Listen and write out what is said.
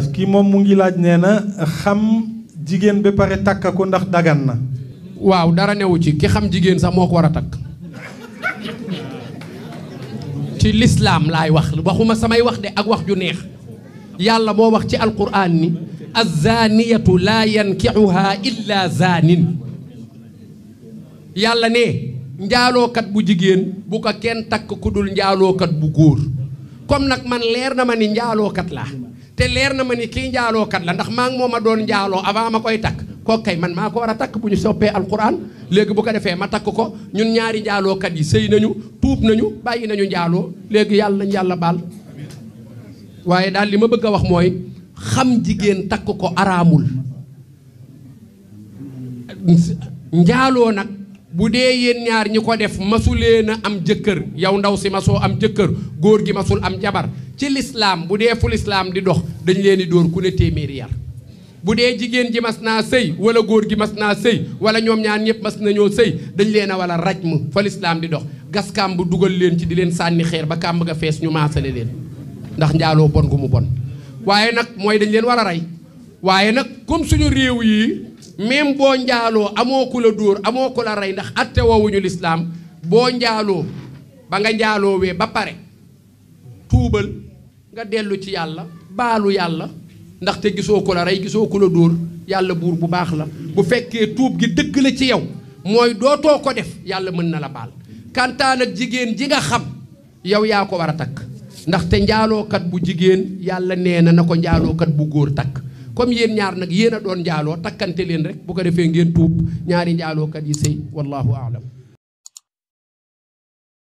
kii moom mu ngi laaj nee na xam jigéen ba pare takk ko ndax dagan na. waaw dara newu ci ki xam jigéen sax moo ko war a takk ci lislaam laay wax waxuma samay wax de ak wax ju neex yàlla moo wax ci alquran ni azzaaniyatu laa yankixuha illa zaanin yàlla ne njaalookat bu jigéen bu ko kenn takk ku dul njaalookat bu góor comme nag man leer na ma ni njaalookat laa te leer na ma ni kii njaalookat la ndax maa ngi moom a doon njaaloo avant ma koy takk kooku kay man maa ko war a takk bu ñu soppee alquran léegi bu ko defee ma takk ko ñun ñaari njaalookat yi sëy nañu tuub nañu bàyyi nañu njaaloo léegi yàlla nañ yàlla baal waaye daal li ma bëgg a wax mooy xam jigéen takk ko araamul njaaloo nag bu dee yéen ñaar ñi ko def masuleen a am jëkkër yow ndaw si masoo am jëkkër góor gi masul am jabar ci lislaam bu dee fu lislaam di dox dañ leen di dóor ku ne téeméeri yar bu dee jigéen ji mas naa sëy wala góor gi mas naa sëy wala ñoom ñaar ñëpp mas nañoo sëy dañ leen a wala raj mu fa lislaam di dox gas kàmb dugal leen ci di leen sànni xeer ba kàmb ga fees ñu maasale leen ndax njaaloo bon gu mu bon waaye nag mooy dañ leen war a rey waaye nag comme suñu réew yi même boo njaaloo amoo ku la dóor amoo ku la rey ndax atte woowuñu lislaam boo njaaloo ba nga njaaloowee ba pare tuubal nga dellu ci yàlla baalu yàlla ndaxte gisoo ko la rey gisoo ko la dóor yàlla buur bu baax la bu fekkee tuub gi dëgg la ci yow mooy dootoo ko def yàlla mën na la baal kantaan ak jigéen ji nga xam yow yaa ko war a takk ndaxte njaalookat bu jigéen yàlla nee na ko njaalookat bu góor takk comme yéen ñaar nag yéen a doon njaaloo takkante leen rek bu ko defee ngeen tuub ñaari njaalookat yi sëy wallahu aalam